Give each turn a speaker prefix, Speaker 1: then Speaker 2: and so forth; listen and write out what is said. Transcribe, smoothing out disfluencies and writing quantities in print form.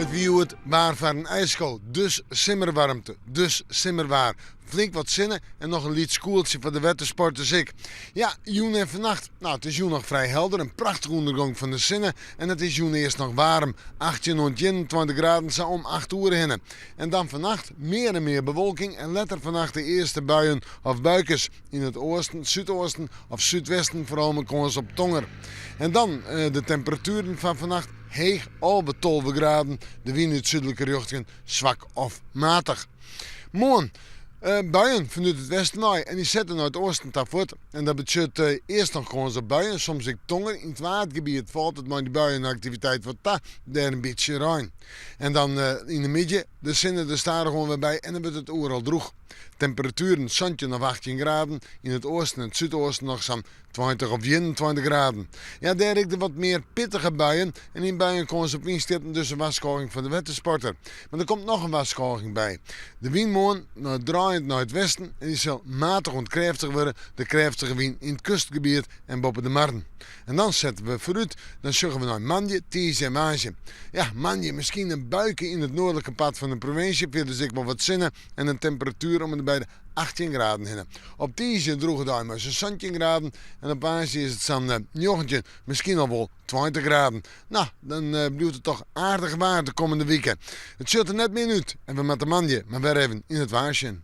Speaker 1: It wie hjoed waar foar in ijsko, dus simmerwaarmte, dus simmerwaar. Flink wat sinne en noch in lyts koeltsje foar de wettersporters ek. Ja, jûn en fannacht, no it is jûn noch frij helder, in prachtige ûndergong fan de sinne en it is jûn earst noch waarm, 18 oant 21 graden sa om 8 oere hinne. En dan fannacht mear en mear bewolking en letter fannacht de earste buien of buikes yn it oasten, súdoasten of súdwesten foaral mei kâns op tonger. En dan de temperatueren fan fannacht, heech 11, 12 graden, de wyn út súdlike rjochtingen swak of matich. Moarn buien fanút it westen wei en dy sette nei it oasten ta fuort. En dat betsjut earst noch kâns op buien, soms ek tonger. Yn it Waadgebiet falt it mei dy buienaktiviteit wat ta, dêr in bytsje rein. En dan yn de middei de sinne der stadichoan wer by en dan wurdt it oeral drûch. Temperatueren 17 of 18 graden, yn it oasten en it súdoasten noch sa'n 20 of 21 graden. Ja, dêr ek de wat mear pittige buien en yn buien kâns op wynstjitten, dus in warskôging foar de wettersporter. Mar der komt noch in warskôging by. De wyn moarn nei draaiend nei it westen en dy sil matich oant krêftich wurde, de krêftige wyn yn it kustgebiet en boppe de marren. En dan sette we foarút, dan sjogge we nei moandei, tiisdei en woansdei. Ja, moandei miskien in buike yn it noardlike part fan de provinsje, fierders ek wol wat sinne en in temperatuer om en by de 18 graden hinne. Op tiisdei in drûge dei mei sa'n 17 graden en op woansdei is it sa'n 19, miskien al wol 20 graden. No, dan bliuwt it toch aardich waar de kommende wike. It sjocht der net min út en we moatte moandei mar wer even yn it waar sjen.